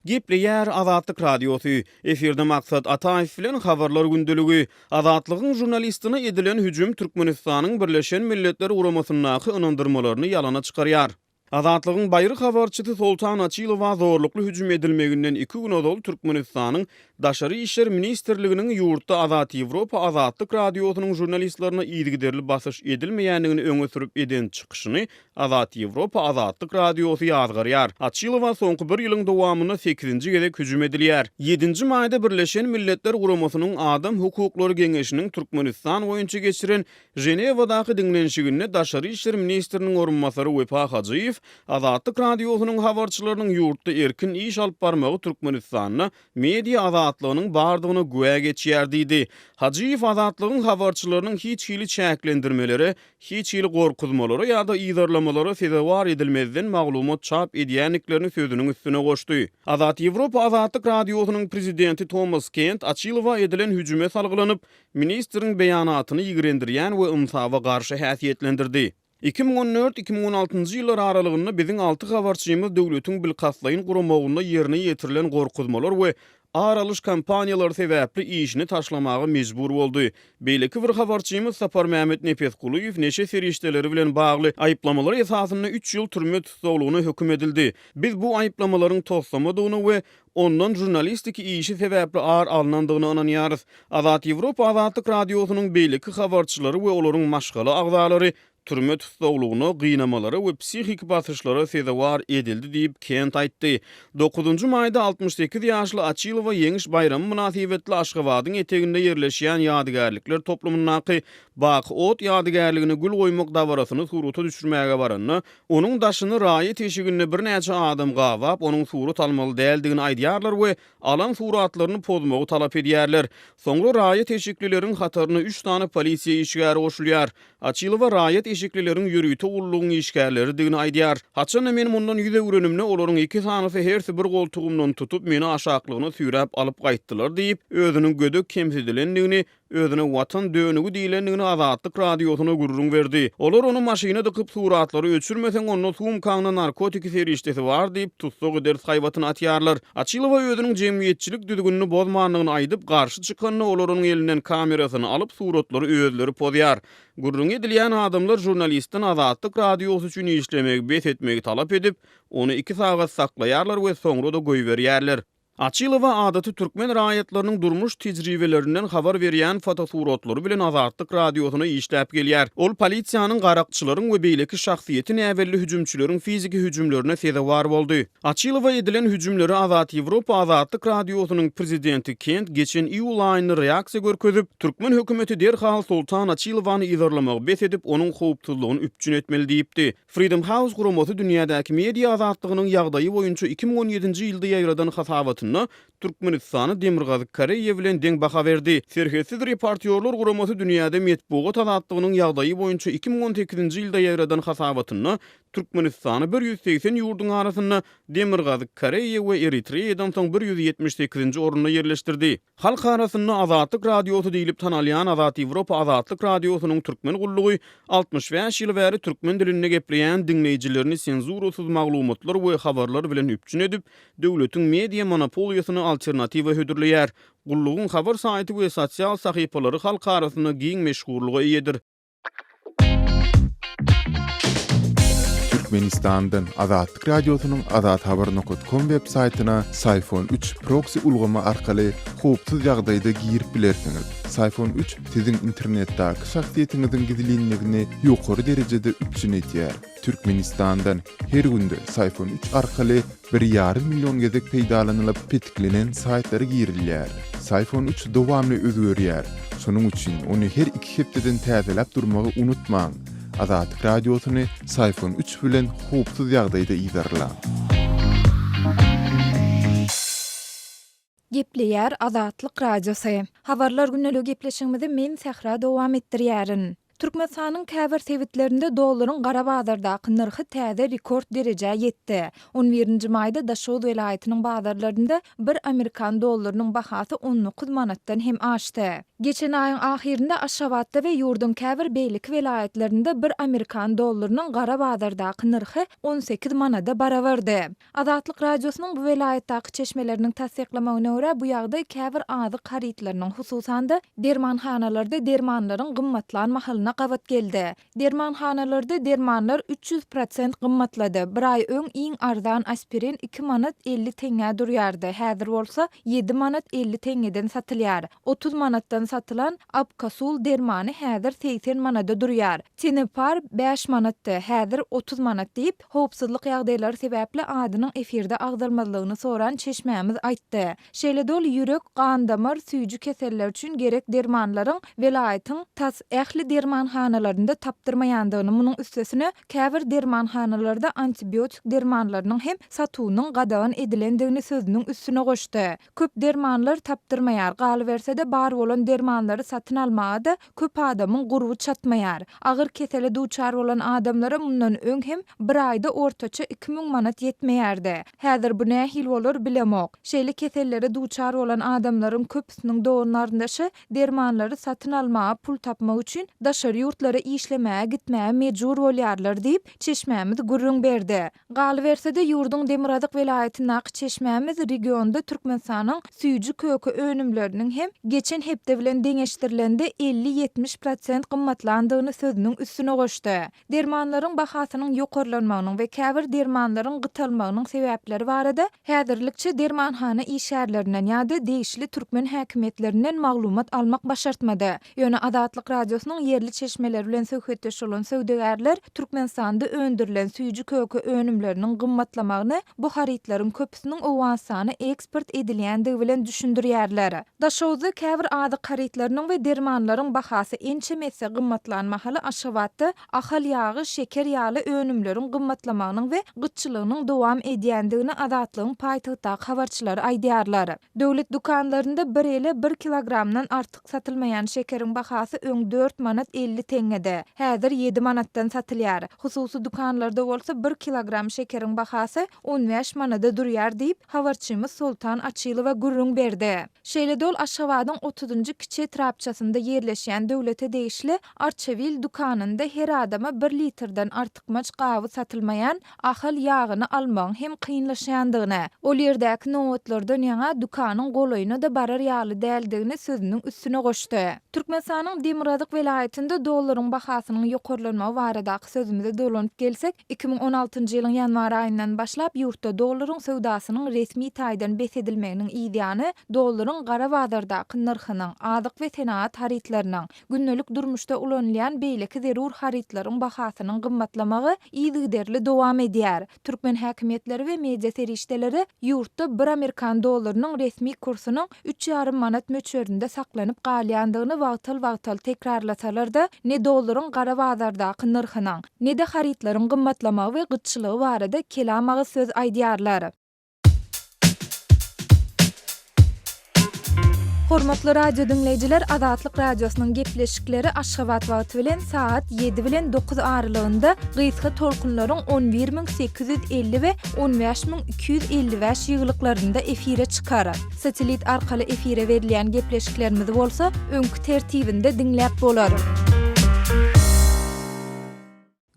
Gepleýär Azatlyk Radiosy, Efirde Maksat Ataýew bilen Habarlar gündeligi. Azatlygyň žurnalistine edilen hüjüm Türkmenistanyň Birleşen Milletler Guramasyndaky ynandyrmalaryny ýalana çykarýar. Azatlygyň baýry habarçysy Soltan Açylowa zorlukly hüjüm edilmeginden iki gün ozal Türkmenistanyň Daşary işler ministrliginiň ýurtda Azat Ýewropa Azatlyk Radiosynyň žurnalistlerine yzygiderli basyş edilmeýändigini öňe sürüp eden çykyşyny Azat Ýewropa Azatlyk Radiosy ýazgarýar. Açylowa soňky bir ýylyň dowamynda sekizinji gezek hüjüm edilýär. Ýedinji maýda Birleşen Milletler Guramasynyň Adam hukuklary geňeşiniň Türkmenistan boýunça geçiren Ženewadaky diňlenişiginde daşary işler ministriniň orunbasary Wepa Hajyýew Azatlyk Radiosynyň habarçylarynyň ýurtda erkin iş alyp barmagy Türkmenistanda media azatlygynyň bardygyna güwä geçýär diýdi. Hajyýew Azatlygyň habarçylarynyň hiç hili çäklendirmelere, hiç hili gorkuzmalara ýa-da yzarlamalara sezewar edilmezden maglumat çap edýändiklerini sözüniň üstüne goşdy. Azat Ýewropa Azatlyk Radiosynyň prezidenti Tomas Kent Açylowa edilen hüjüme salgylanyp, ministriň beýanatyny ýigrendirýän we ynsaba garşy häsiýetlendirdi. 2014, 2016 ýyllar aralygynda biziň alty habarçymyz döwletiň bilkastlaýyn guramagynda ýerine ýetirilen gorkuzmalar we ar alyş kampaniýalary sebäpli işini taşlamaga mejbur boldy. Beýleki bir habarçymyz Saparmämmet Nepesgulyýew neşe serişdeleri bilen bagly aýyplamalar esasynda üç ýyl türme tussaglygyna höküm edildi. Biz bu aýyplamalaryň toslamadygyna we ondan žurnalistiki işi sebäpli ar alnandygyna ynanýarys. Azat Ýewropa Azatlyk Radiosynyň beýleki habarçylary we olaryň maşgala agzalary türme tussaglygyna, gynamalara we psihiki basyşlara sezewar edildi diýip, Kent aýtdy. Dokuzynjy maýda 68 ýaşly Açylowa Ýeňiş baýramy mynasybetli Aşgabadyň eteginde ýerleşýän ýadygärlikler toplumyndaky Baky ot ýadygärligine gül goýmak dabarasyny surata düşürmäge baranda, onuň daşyny raýat eşiginde birnäçe adam gabap, onuň surat almaly däldigini aýdýarlar we alan suratlaryny pozmagy talap edýärler. Soňra raýat eşiklileriň hataryna üç sany polisiýa işgäri goşulýar. Açylowa raýat eşiklileriň ýörite gullugyň işgärleridigini aýdýar. Haçan-da men mundan ýüz öwrenimde, olaryň iki sanysy hersi bir goltugymdan tutup, meni aşaklygyna süýräp alyp gaýtdylar diýip, özüniň gödek kemsidilendigini, özüne Watan dönügi diýlendigini Azatlyk Radiosyna gürrüň berdi. Olar ony maşyna dykyp, suratlary öçürmeseň, onda sumkaňda narkotiki serişdesi bar diýip, tussag ederis haýbatyny atýarlar. Açylowa özüniň jemgyýetçilik düzgünini bozmandygyny aýdyp, garşy çykanda, olar onuň elinden kamerasyny alyp, suratlary özleri pozýar. Gürrüňi edilýän adamlar žurnalistden Azatlyk Radiosy üçin işlemegi bes etmegi talap edip, ony iki sagat saklaýarlar we soňra-da goýberýärler. Açylowa adaty türkmen raýatlarynyň durmuş tejribelerinden habar berýän fotosuratlary bilen Azatlyk Radiosyna işläp gelýär. Ol polisiýanyň, garakçylaryň we beýleki şahsyýeti näbelli hüjümçileriň fiziki hüjümlerine sezewar boldy. Açylowa edilen hüjümlere Azat Ýewropa Azatlyk Radiosynyň prezidenti Kent geçen iýul aýynda reaksiýa görkezip, türkmen hökümeti derhal Soltan Açylowany yzarlamagy bes edip, onuň howpsuzlygyny üpjün etmeli diýipdi. Freedom House guramasy dünýädäki media azatlygynyň ýagdaýy boýunça 2017-nji ýylda ýaýradan hasabatynda Türkmenistana Demirgazyk Koreýa bilen deň baha berdi. Serhetsiz reportýorlar guramasy dünýäde metbugat azatlygynyň ýagdaýy boýunça 2018-nji ýylda ýaýradan hasabatynda Türkmenistany 180 ýurduň arasynda Demirgazyk Koreýa we Eritreýadan soň 178-nji orunda ýerleşdirdi. Halk arasynda Azatlyk Radiosy diýlip tanalýan Azat Ýewropa Azatlyk Radiosynyň türkmen gullugy 65 ýyl bäri türkmen dilinde gepleýän diňleýjilerini senzurasyz maglumatlar we habarlar bilen üpjün edip, döwletiň media monopoliýasyna alternatiwa hödürleýär. Gullugyň habar saýty we sosial sahypalary halk arasynda giň meşhurlyga eýedir. Türkmenistandan Azatlyk Radiosynyň azathabar nokat kom web saýtyna Syfon 3 proksi ulgamy arkaly howpsuz ýagdaýda girip bilersiňiz. Syfon 3 siziň internetdäki şahsyýetiňiziň gizlinligini ýokary derejede üpjün edýär. Türkmenistandan her günde Syfon 3 arkaly bir ýarym million gezek peýdalanylyp petiklenen saýtlara girilýär. Syfon 3 dowamly özgerýär. Şonuň üçin ony her iki hepdeden täzeläp durmagy unutmaň. Azatlyk Radiosyny Syfon 3 bilen howpsuz ýagdaýda yzarlaň. Gepleýär Azatlyk Radiosy. Habarlar gündeligi gepleşigimizi men Sähra dowam etdirýärin. Türkmenistanyň käbir sebitlerinde dollaryň gara bazardaky nyrhy täze rekord derejä ýetdi. On birinji maýda Daşoguz welaýatynyň bazarlarynda bir amerikan dollarynyň bahasy 19 manatdan hem aşdy. Geçen aýyň ahyrynda Aşgabatda we ýurduň käbir beýleki welaýatlarynda bir amerikan dollarynyň gara bazardaky nyrhy 18 manada barabardy. Azatlyk Radiosynyň bu welaýatdaky çeşmeleriniň tassyklamagyna görä, bu ýagdaý käbir azyk harytlarynyň, hususan-da, dermanhanalarda dermanlaryň gymmatlan mahalyna gabat geldi. Dermanhanalarda dermanlar 300 prosent gymmatlady. Bir aý öň iň arzan aspirin iki manat 50 teňňä durýardy, häzir bolsa ýedi manat 50 teňňeden satylýar. 30 manatdan satylan Abkasul dermany häzir 80 manada durýar. Tenepar bäş manatdy, häzir 30 manat diýip, Howpsuzlyk ýagdaýlary sebäpli adynyň efirde agzalmazlygyny soran çeşmämiz aýtdy. Şeýle-de ol ýürek, gan-damar, süýji keseller üçin gerek dermanlaryň welaýatyň tas ähli dermanhanalarynda tapdyrmaýandygyny, munuň üstesine, käbir dermanhanalarda antibiotik dermanlarynyň hem satuwynyň gadagan edilendigini sözüniň üstüne goşdy. Köp dermanlar tapdyrmaýar, galyberse-de bar bolan dermanlary satyn almaga-da köp adamyň gurby çatmaýar. Agyr kesele duçar bolan adamlara mundan öň hem bir aýda ortaça 2000 manat ýetmeýärdi. Häzir bu nähili bolar bilemok. Şeýle kesellere duçar bolan adamlaryň köpüsiniň dogan-garyndaşy dermanlary satyn almaga pul tapmak üçin daşary ýurtlara işlemäge gitmäge mejbur bolýarlar diýip, çeşmämiz gürrüň berdi. Galyberse-de, ýurduň demirgazyk welaýatyndaky çeşmämiz regionda Türkmenistanyň süýji-köke önümleriniň hem geçen hepde bilen deňeşdirilende 50-70 prosent gymmatlandygyny sözüniň üstüne goşdy. Dermanlaryň bahasynyň ýokarlanmagynyň we käbir dermanlaryň gytalmagynyň sebäpleri barada häzirlikçe dermanhana işgärlerinden ýa-da degişli türkmen häkimiýetlerinden maglumat almak başartmady. Ýöne Azatlyk Radiosynyň ýerli çeşmeleri bilen söhbetdeş bolan söwdagärler Türkmenistanda öndürilen süýji-köke önümleriniň gymmatlamagyny bu harytlaryň köpüsiniň Owganystana eksport edilýändigi bilen düşündirýärler. Daşoguzda käbir azyk harytlarynyň we dermanlaryň bahasy ençeme esse gymmatlan mahaly Aşgabatda Ahal ýagy, şeker ýaly önümleriň gymmatlamagynyň we gytçylygynyň dowam edýändigini Azatlygyň paýtagtdaky habarçylary aýdýarlar. Döwlet dükanlarynda bir ele bir kilogramdan artyk satylmaýan şekeriň bahasy öň dört manat 50 teňňedi, häzir ýedi manatdan satylýar. Hususy dükanlarda bolsa bir kilogram şekeriň bahasy 15 manada durýar diýip, habarçymyz Soltan Açylowa gürrüň berdi. Şeýle-de ol Aşgabadyň otuzynjy kiçi etrapçasynda ýerleşýän döwlete degişli Arçabil dükanynda her adama bir litrden artykmaç gaby satylmaýan Ahal ýagyny almagyň hem kynlaşýandygyny, ol ýerdäki nobatlardan ýaňa dükanyň golaýyna-da barar ýaly däldigini sözüniň üstüne goşdy. Türkmenistanyň demirgazyk welaýatynda dollaryň bahasynyň ýokarlanmagy baradaky sözümize dolanyp gelsek, 2016-njy ýylyň ýanwar aýyndan başlap ýurtda dollaryň söwdasynyň resmi taýdan bes edilmeginiň yzýany dollaryň gara bazardaky nyrhynyň, azyk we senagat harytlarynyň, Gündelik durmuşda ulanylýan beýleki zerur harytlaryň bahasynyň gymmatlamagy yzygiderli dowam edýär. Türkmen häkimiýetleri we media serişdeleri ýurtda bir amerikan dollarynyň resmi kursunyň üç ýarym manat möçberinde saklanyp galýandygyny wagtal-wagtal tekrarlasalar-da, ne dollaryň gara bazardaky nyrhynyň, ne-de harytlaryň gymmatlamagy we gytçylygy barada kelam agyz söz aýdýarlar. Hormatly radio diňleýjiler, Azatlyk Radiosynyň gepleşikleri Aşgabat wagty bilen sagat 7 bilen 9 aralygynda gysga tolkunlaryň 11850 we 15255 ýygylyklarynda efire çykar. Satellit arkaly efire berilýän gepleşiklerimizi bolsa öňki tertibinde diňläp bolar.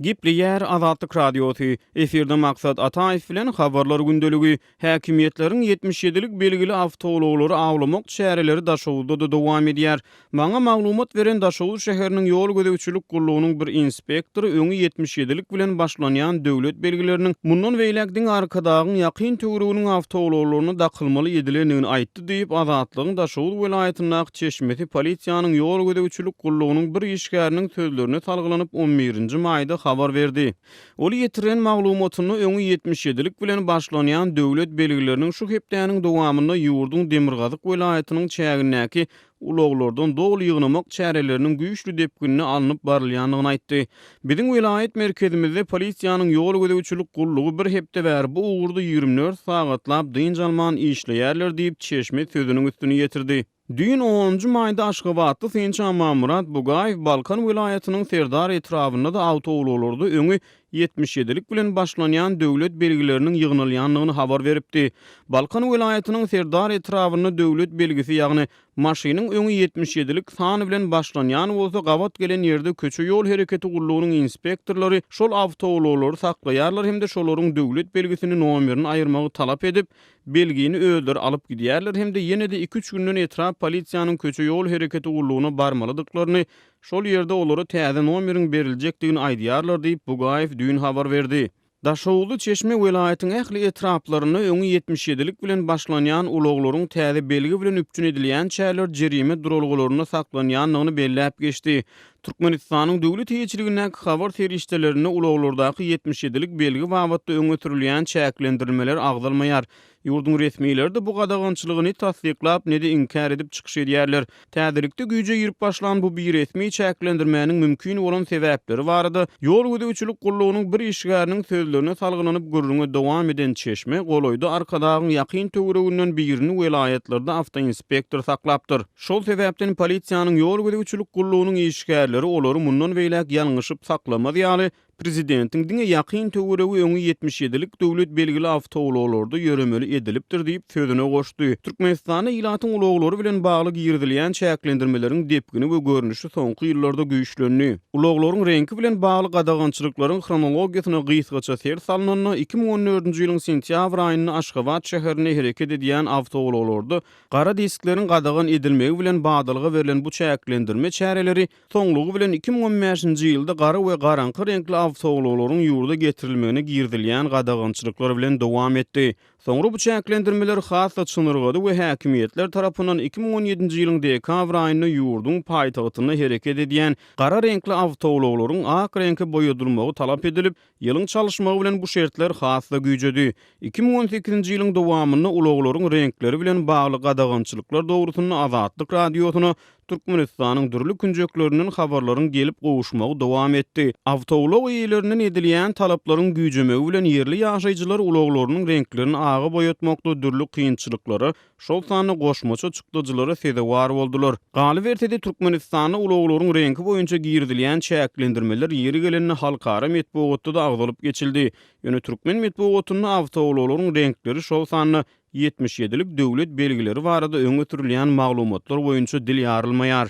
Gepleýär Azatlyk Radiosy, Efirde Maksat Ataýew bilen Habarlar gündeligi. Häkimiýetleriň 77-lik belgili awtoulaglary awlamak çäreleri Daşoguzda-da dowam edýär. Maňa maglumat beren Daşoguz şäheriniň ýol gözegçilik gullugynyň bir inspektory öňi 77-lik bilen başlanýan döwlet belgileriniň mundan beýläk diňe Arkadagyň ýakyn töwereginiň awtoulaglaryna dakylmaly edilendigini aýtdy diýip, Azatlygyň Daşoguz welaýatyndaky çeşmesi polisiýanyň ýol gözegçilik gullugynyň bir işgäriniň sözlerine salgylanyp, on birinji maýda habar berdi. Ol ýetiren maglumatynda öňi 77-lik bilen başlanýan döwlet belgileriniň şu hepdäniň dowamynda ýurduň demirgazyk welaýatynyň çägindäki ulaglardan doly ýygnamak çäreleriniň güýçli depginde alnyp barylýandygyny aýtdy. Biziň welaýat merkezimizde polisiýanyň ýol gözegçilik gullugy bir hepde bäri bu ugurda 24 sagatlap dynç alman işleýärler diýip, çeşme sözüniň üstüni ýetirdi. Düýn onunjy maýda aşgabatly synçy Amanmyrat Bugaýew Balkan welaýatynyň Serdar etrabynda-da awtoulaglarda öňi 77-lik bilen başlanýan döwlet belgileriniň ýygnalýandygyny habar beripdi. Balkan welaýatynyň Serdar etrabynda döwlet belgisi, ýagny maşynyň öňi 77-lik san bilen başlanýan bolsa, gabat gelen ýerde köçe-ýol hereketi gullugynyň inspektorlary şol awtoulaglary saklaýarlar hem-de şolaryň döwlet belgisini nomerini aýyrmagy talap edip, Belgini özleri alyp gidýärler hem-de ýene-de iki-üç günden etrap polisiýanyň köçe-ýol hereketi gullugyna barmalydyklaryny, şol ýerde olara täze nomeriň beriljekdigini aýdýarlar diýip, Bugaýew düýn habar berdi. Daşoguzly çeşme welaýatyň ähli etraplarynda öňi 77-lik bilen başlanýan ulaglaryň täze belgi bilen üpjün edilýänçäler jerime duralgalarynda saklanýandygyny belläp geçdi. Türkmenistanyň döwlet eýeçiligindäki habar serişdelerinde ulaglardaky 77-lik belgi babatda öňe sürülýän çäklendirilmeler agzalmaýar. Ýurduň resmileri-de bu gadagançylygy ne tassyklap, ne-de inkär edip çykyş edýärler. Täzelikde güýje girip başlan bu biresmi çäklendirmäniň mümkin bolan sebäpleri barada Ýol gözegçilik gullugynyň bir işgäriniň sözlerine salgylanyp gürrüňe dowam eden çeşme golaýda Arkadagyň ýakyn töwereginden birini welaýatlarda awtoinspektor saklapdyr. Şol sebäpden polisiýanyň ýol gözegçilik gullugynyň işgärleri olary mundan beýläk ýalňyşyp saklamaz ýaly, prezidentiň diňe ýakyn töweregi öňi 77-lik döwlet belgili awtoulaglarda ýöremeli edilipdir diýip, sözüne goşdy. Türkmenistanda ilatyň ulaglary bilen bagly girizilýän çäklendirmeleriň depgini we görnüşi soňky ýyllarda güýçlendi. Ulaglaryň reňki bilen bagly gadagançylyklaryň hronologiýasyna gysgaça ser salnanda, 2014-nji ýylyň sentýabr aýynda Aşgabat şäherinde hereket edýän awtoulaglarda Gara diskleriň gadagan edilmegi bilen badalga berlen bu çäklendirme çäreleri soňlugy bilen 2015-nji ýylda gara we garaňky reňkli awtoulaglaryň ýurda getirilmegine girizilýän gadagançylyklar bilen dowam etdi. Soňra bu çäklendirmeler has-da çynyrgady we häkimiýetler tarapyndan 2017-nji ýylyň dekabr aýynda ýurduň paýtagtynda hereket edýän gara reňkli awtoulaglaryň ak reňke boýadylmagy talap edilip, Ýylyň çalyşmagy bilen bu şertler has-da güýjedi. 2018-nji ýylyň dowamynda ulaglaryň reňkleri bilen bagly gadagançylyklar dogrusynda Azatlyk Radiosyna Türkmenistanyň dürli künjeklerinden habarlaryň gelip gowuşmagy dowam etdi. Awtoulag eýelerinden edilýän talaplaryň güýjemegi bilen ýerli ýaşaýjylar ulaglarynyň reňklerini aga boýatmakda dürli kynçylyklara şol sanda goşmaça çykdajylara sezewar boldular. Galyberse-de, Türkmenistanda ulaglaryň reňki boýunça girizilýän çäklendirmeler ýeri gelende halkara metbugatda-da agzalyp geçildi. Ýöne türkmen metbugatynda awtoulaglaryň reňkleri, şol sanda 77-lik döwlet belgileri barada öňe sürülýän maglumatlar boýunça dil ýarylmaýar.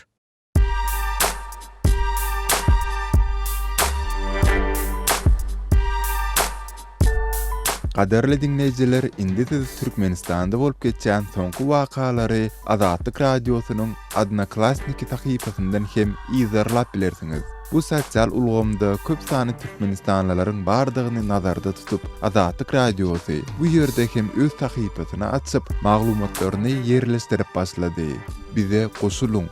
Gadyrly diňleýjiler indi siz Türkmenistanda bolup geçýän soňky wakalary Azatlyk Radiosynyň Odnoklassniki sahypasyndan hem yzarlap bilersiňiz. Bu sosial ulgamda köp sanly türkmenistanlylaryň bardygyny nazarda tutup, Azatlyk Radiosy bu ýerde hem öz sahypasyny açyp, maglumatlaryny ýerleşdirip başlady. Bize goşulyň!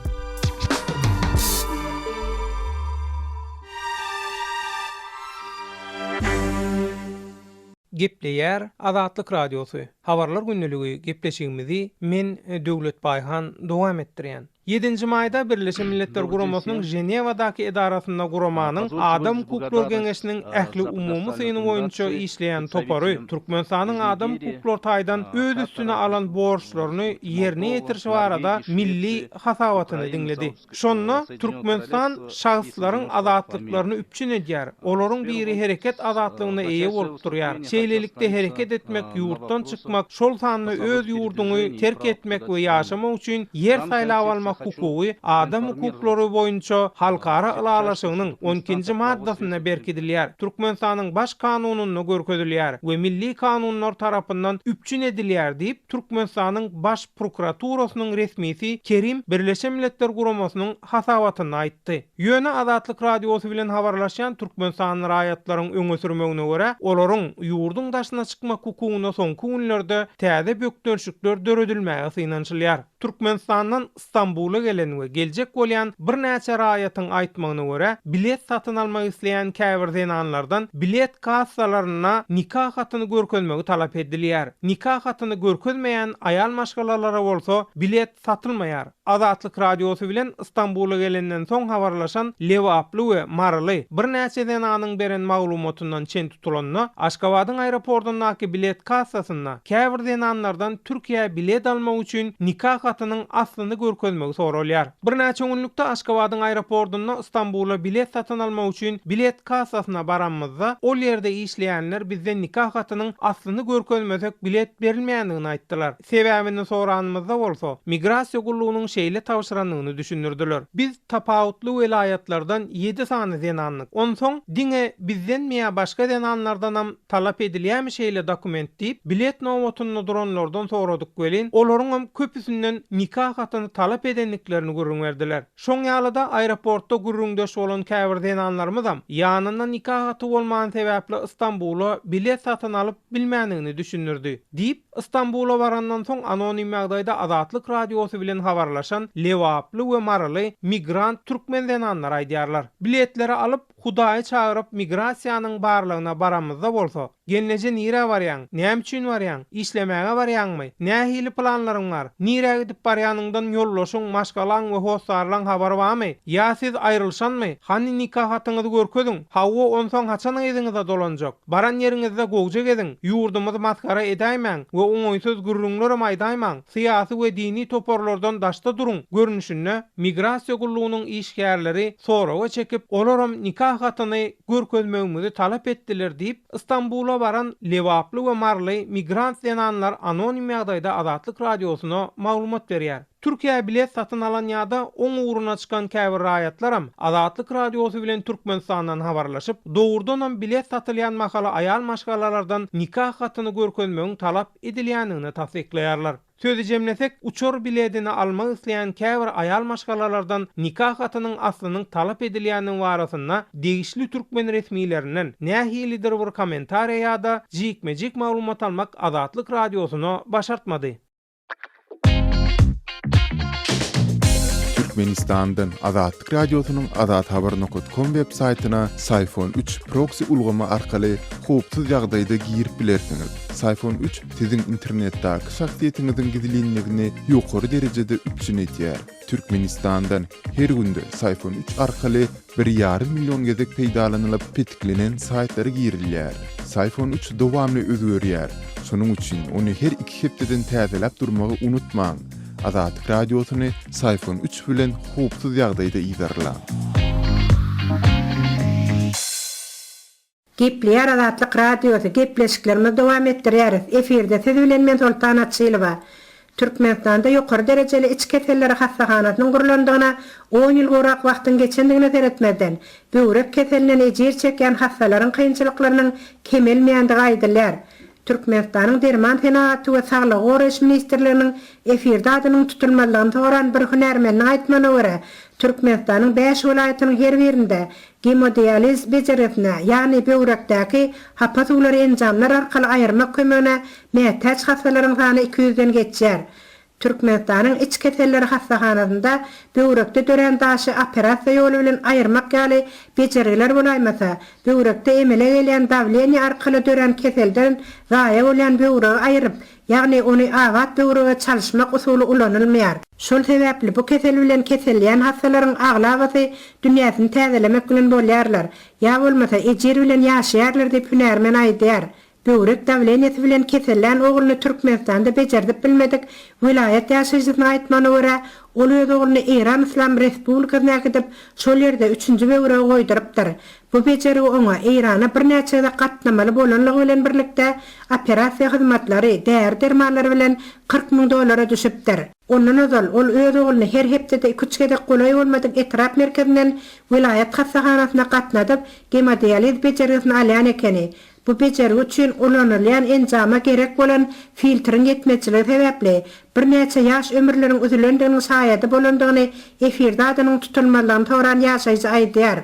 Gepleýär Azatlyk Radiosy, Habarlar gündeligi gepleşigimizi men Döwlet Baýhan dowam etdirýän. Ýedinji maýda Birleşen Milletler Guramasynyň Ženewadaky edarasynda guramanyň Adam hukuklary geňeşiniň ähliumumy syny boýunça işleýän topary Türkmenistanyň adam hukuklary taýdan öz üstüne alan borçlaryny ýerine ýetirişi barada milli hasabatyny diňledi. Şonda Türkmenistan şahslaryň azatlyklaryny üpjün edýär, olaryň biri hereket azatlygyna eýe bolup durýar. Şeýlelikde hereket etmek, ýurtdan çykmak, şol sanda öz ýurduňy terk etmek we ýaşamak üçin ýer saýlap almak hukugy adam hukuklary boýunça halkara ylalaşygynyň on ikinji maddasynda berkidilýär, Türkmenistanyň Baş Kanunynda görkezilýär we milli kanunlar tarapyndan üpjün edilýär diýip, Türkmenistanyň Baş prokuraturasynyň resmisi Kerim Birleşen Milletler Guramasynyň hasabatynda aýtdy. Ýöne Azatlyk Radiosy bilen habarlaşýan türkmenistanly raýatlaryň öňe sürmegine görä, olaryň ýurduň daşyna çykmak hukugyna soňky günlerde täze bökdençlikler döredilmäge synanyşylýar. Türkmenistandan Stambula gelen we geljek bolýan birnäçe raýatyň aýtmagyna görä, bilet satyn almak isleýän käbir zenanlardan bilet kassalarynda nika hatyny görkezmegi talap edilýär. Nika hatyny görkezmeýän aýal maşgalalara bolsa bilet satylmaýar. Azatlyk Radiosy bilen Stambula gelenden soň habarlaşan lebaply we maryly birnäçe zenanyň beren maglumatyndan çen tutulanda, Aşgabadyň aeroportyndaky bilet kassasynda käbir zenanlardan Türkiýä bilet almak üçin nika hatynyň aslyny görkezmegi soralýar. Birnäçe günlükde Aşgabadyň aeroportynda Stambula bilet satyn almak üçin bilet kassasyna baranymyzda, ol ýerde işleýänler bizden nika hatynyň aslyny görkezmesek bilet berilmeýändigini aýtdylar. Sebäbini soranymyzda bolsa, migrasiýa gullugynyň şeýle tabşyrandygyny düşündirdiler. Biz tapawutly welaýatlardan ýedi sany zenandyk. Onsoň, diňe bizdenmi ýa başga zenanlardanam talap edilýärmi şeýle dokument diýip, bilet nobatynda duranlardan soradyk welin, olaryňam köpüsinden nika hatyny talap edendiklerini gürrüň berdiler. Şoň ýaly-da, aeroportda gürrüňdeş bolan käbir zenanlarymyzam, ýanynda nika haty bolmany sebäpli Stambula bilet satyn alyp bilmändigini düşündirdi. Diýip, Stambula barandan soň anonim ýagdaýda Azatlyk Radiosy bilen habarlaşan lebaply we maryly migrant türkmen zenanlary aýdýarlar. Biletleri alyp, Hudaýy çagyryp migrasiýanyň barlagyna baramyzda bolsa, Gelneje nirä barýaň? Näme üçin barýaň? Işlemäge barýaňmy? Nähili planlaryň bar? Nirä gidip barýanyňdan ýoldaşyň, maşgalaň we hossarlaň habary barmy? Ýa siz aýrylşanmy? Hany nika hatyňyzy görkeziň? Hawa, onsoň haçan yzyňyza dolanjak? Baran ýeriňizde gowja geziň, ýurdumyzy masgara edäýmäň we oňaýsyz gürrüňlerem aýdaýmaň, syýasy we dini toparlardan daşda duruň görnüşinde migrasiýa gullugynyň işgärleri soraga çekip, olaram nika hatyny görkezmegimizi talap etdiler diýip, Stambula baran lebaply we maryly migrant zenanlar anonim ýagdaýda Azatlyk Radiosyna maglumat berýär. Türkiýä bilet satyn alan ýa-da oň ugruna çykan käbir raýatlaram Azatlyk Radiosy bilen Türkmenistandan habarlaşyp, dogrudanam bilet satylýan mahaly aýal maşgalalardan nika hatyny görkezmegiň talap edilýändigini tassyklaýarlar. Sözi jemlesek, uçar biledini almak isleýän käbir aýal maşgalalardan nika hatynyň aslynyň talap edilýändigi barasynda degişli türkmen resmilerinden nähilidir bir kommentariýa ýa-da jikme-jik maglumat almak Azatlyk Radiosyna başartmady. Türkmenistandan Azatlyk Radiosynyň azathabar nokat kom web saýtyna Syfon üç proksi ulgamy arkaly howpsuz ýagdaýda girip bilersiňiz. Syfon üç siziň internetdäki şahsyýetiňiziň gizlinligini ýokary derejede üpjün edýär. Türkmenistandan her günde Syfon üç arkaly bir ýarym million gezek peýdalanylyp petiklenen saýtlara girilýär. Syfon üç dowamly özgerýär. Şonuň üçin ony her iki hepdeden täzeläp durmagy unutmaň. Azatlyk Radiosyny Syfon üç bilen howpsuz ýagdaýda yzarlaň. Gepleýär Azatlyk Radiosy, gepleşiklerimizi dowam etdirýäris. Efirde siz bilen men Soltan Açylowa. Türkmenistanda ýokary derejeli iç keselleri hassahanasynyň gurlandygyna on ýyl gowrak wagtyň geçendigine seretmezden, böwrek keselinden ejir çekýän hassalaryň kynçylyklarynyň kemelmeýändigi aýdylýar. Türkmenistanyň Derman senagaty we saglygy goraýyş ministrliginiň efirde adynyň tutulmazlygyny soran bir hünärmeniniň aýtmagyna görä, Türkmenistanyň bäş welaýatynyň her birinde Gemodializ bejergisine, ýagny böwrekdäki hapa suwlary enjamlar arkaly aýyrmak kömegine mätäç hassalaryň sany 200-den geçýär. Türkmenistanyň iç keselleri hassahanasynda böwrekde dörän daşy operasiýa ýoly bilen aýyrmak ýaly bejergiler bolaýmasa, böwrekde emele gelýän dawleniýe arkaly dörän keselden zaýa bolýan böwregi aýryp, Ýagny ony abat böwrege çalyşmak usuly ulanylmaýar. Şol sebäpli bu kesel bilen keselleýän hassalaryň aglabasy dünýäsini täzelemek bilen bolýarlar, ýa bolmasa ejir bilen ýaşaýarlar diýip hünärmen aýdýar. Böwrek dawleniýesi bilen kesellän ogluny Türkmenistanda bejerdip bilmedik welaýat ýaşaýjysynyň aýtmagyna görä, ol öz ogluny Eýran Yslam Respublikasyna äkidip, şol ýerde üçünji böwregi goýdurypdyr. Bu bejergi oňa Eýrana birnäçe gezek gatnamaly bolanlygy bilen birlikde, operasiýa hyzmatlary, däri-dermanlary bilen 40 müň dollara düşüpdir. Ondan ozal, ol öz ogluny her hepdede iküç gezek golaý bolmadyk etrap merkezinden welaýat hassahanasyna gatnadyp, gemodializ bejergisini alýan ekeni. Bu bejergi üçin ulanylýan enjama gerek bolan filtriň ýetmezçiligi sebäpli, birnäçe ýaş ömürleriň üzülendiginiň şaýady bolandygyny efirde adynyň tutulmazlygyny soran ýaşaýjy aýdýar.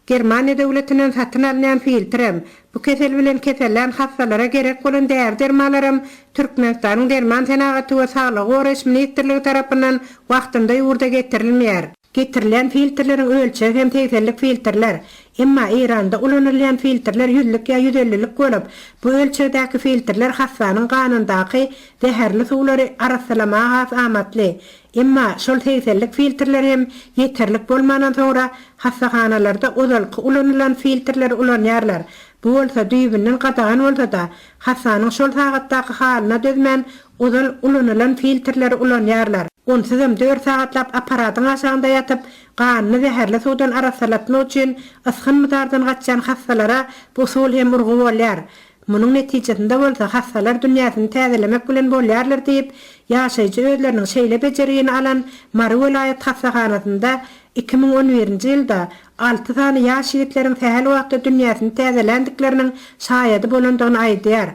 Germaniýa döwletinden satyn alynýan filtrem, bu kesel bilen kesellän hassalara gerek bolan däri-dermanlaram Türkmenistanyň Derman senagaty we saglygy goraýyş ministrligi tarapyndan wagtynda ýurda getirilmeýär. Getirilýän filtrleriň ölçegi hem segsenlik filtrler. Emma Eýranda ulanylýan filtrler ýüzlük ýa ýüzellilik bolup, bu ölçegdäki filtrler hassanyň ganyndaky zäherli suwlary arassalamaga has amatly. Emma şol segsenlik filtrler hem ýeterlik bolmandan soňra hassahanalarda ozalky ulanylan filtrleri ulanýarlar. Bu bolsa düýbünden gadagan bolsa-da, hassanyň şol sagatdaky halyna dözmän ozal ulanylan filtrleri ulanýarlar. Onsuzam dört sagatlap apparatyň aşagynda ýatyp, ganyny zäherli suwdan arassalatmak üçin ysgyn-mydardan gaçýan hassalara bu usul hem urgy bolýar. Munuň netijesinde bolsa hassalar dünýäsini täzelemek bilen bolýarlar diýip, ýaşaýjy özleriniň şeýle bejergini alan Mary welaýat hassahanasynda 2011-nji ýylda alty sany ýaş ýigitleriň sähel wagtda dünýäsini täzeländikleriniň şaýady bolandygyny aýdýar.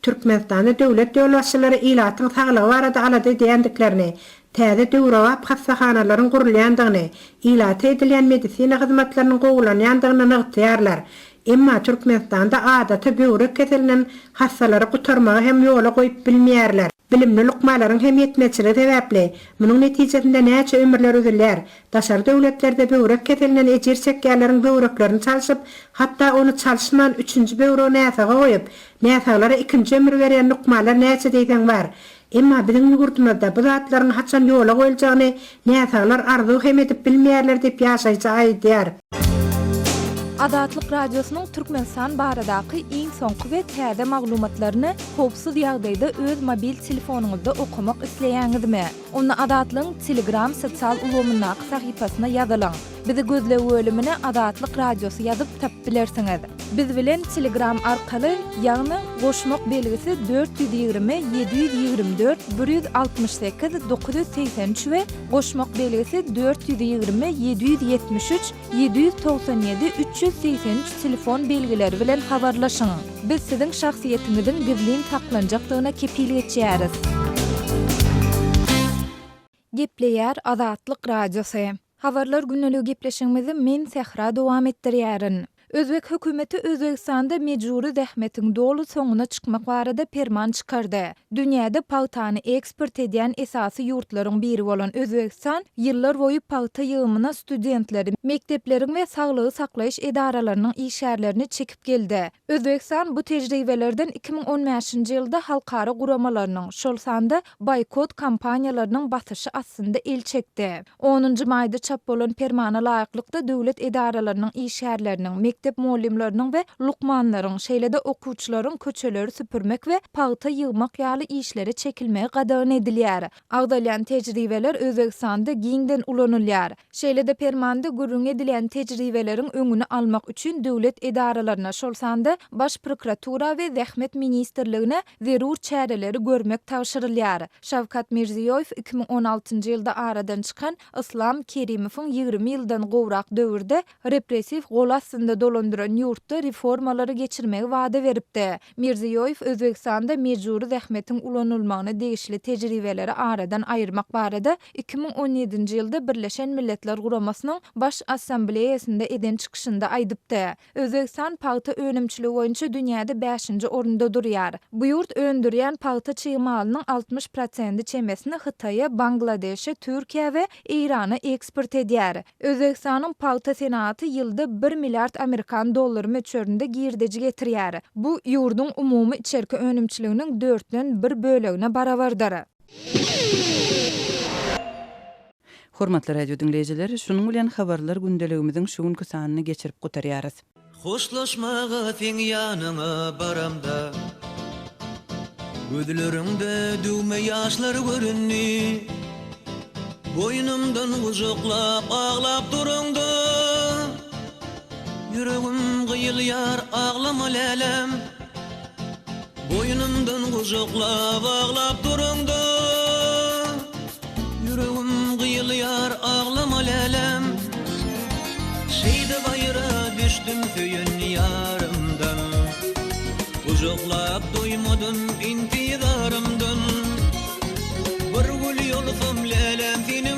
Türkmenistanda döwlet ýolbaşçylary ilatyň saglygy barada alada edýändiklerini, täze döwrebap hassahanalaryň gurulýandygyny, ilata edilýän medisina hyzmatlarynyň gowulanýandygyny nygtaýarlar. Emma Türkmenistanda adaty böwrek keselinden hassalary gutarmagy hem ýola goýup bilmeýärler. Bilimli lukmalaryň hem ýetmezçiligi sebäpli, munuň netijesinde näçe ömürler üzülýär. Daşary döwletlerde böwrek keselinden ejir çekýänleriň böwreklerini çalşyp, hatda ony çalyşman üçünji böwregi näsaga goýup, näsaglara ikinji ömür berýän lukmanlar näçe diýseň bar. Emma biziň ýurdumyzda bu zatlaryň haçan ýola goýuljagyny näsaglar arzuw hem edip bilmeýärler diýip ýaşaýjy aýdýar. Azatlyk Radiosynyň Türkmenistan baradaky iň soňky we täze maglumatlaryny howpsuz ýagdaýda öz mobil telefonyňyzda okamak isleýäňizmi? Onda Azatlygyň Telegram sosial ulgamyndaky sahypasyna ýazylyň. Bizi gözleg bölümine Azatlyk Radiosy ýazyp tapyp bilersiňiz. Biz bilen Telegram arkaly, ýagny goşmak belgisi 420 724 168 983 we goşmak belgisi 420 773 797 383 telefon belgileri bilen habarlaşyň. Biz siziň şahsyýetiňiziň gizlin saklanjakdygyna kepil geçýäris. Gepleýär Azatlyk Radiosy. Habarlar gündeligi gepleşigimizi men Sähra dowam etdirýärin. Özbek hökümeti Özbegistanda mejbury zähmetiň doly soňuna çykmak barada perman çykardy. Dünýäde pagtany eksport edýän esasy ýurtlaryň biri bolan Özbegistan ýyllar boýy pagta ýygymyna studentleri, mekdepleriň we saglygy saklaýyş edaralarynyň işgärlerini çekip geldi. Özbegistan bu tejribelerden 2015-nji ýylda halkara guramalarynyň, şol sanda boýkot kampaniýalarynyň basyşy astynda el çekdi. Onunjy maýda çap bolan permana laýyklykda, döwlet edaralarynyň işgärleriniň, mekdep mugallymlarynyň we lukmanlaryň, şeýle-de okuwçylaryň köçeleri süpürmek we pagta ýygmak ýaly işlere çekilmegi gadagan edilýär. Agzalýan tejribeler Özbegistanda giňden ulanylýar. Şeýle-de permanda gürrüňi edilýän tejribeleriň öňüni almak üçin döwlet edaralaryna, şol sanda Baş prokuratura we Zähmet ministrligine zerur çäreleri görmek tabşyrylýar. Şawkat Mirziýoýew 2016-njy ýylda aradan çykan Yslam Kerimowyň 20 ýyldan gowrak döwürde repressiw goly astynda dolandyran ýurtda reformalary geçirmegi wada beripdi. Mirziýoýew Özbegistanda mejbury zähmetiň ulanylmagyna degişli tejribeleri aradan aýyrmak barada 2017-nji ýylda Birleşen Milletler Guramasynyň Baş Assambleýasynda eden çykyşynda aýdypdy. Özbegistan pagta önümçiligi boýunça dünýäde bäşinji orunda durýar. Bu ýurt öndürýän pagta çig malynyň 60 prosendi çemesini Hytaýa, Bangladeşe, Türkiýä we Eýrana eksport edýär. Özbegistanyň pagta senagaty ýylda bir milliard amerikan dollary möçberinde girdeji getirýär. Bu, ýurduň umumy içerki önümçiliginiň dörtden bir bölegine barabardyr. Hormatly radio diňleýjiler, şunuň bilen Habarlar gündeligimiziň şu günki sanyny geçirip gutarýarys. Hoşlaşmaga seň ýanyňa baramda, Gözleriňde düwme ýaşlar göründi. Boýnumdan gujaklap aglap duraňda, Ýüregim gyýylýar aglama läläm. Boýnumdan gujaklap aglap duraňda Ýüregim gyýylýar aglama läläm Şeýdip aýra düşdüm söýen ýarymdan Gujaklap doýmadym intizarymdan Bir gül ýolsam läläm seniň.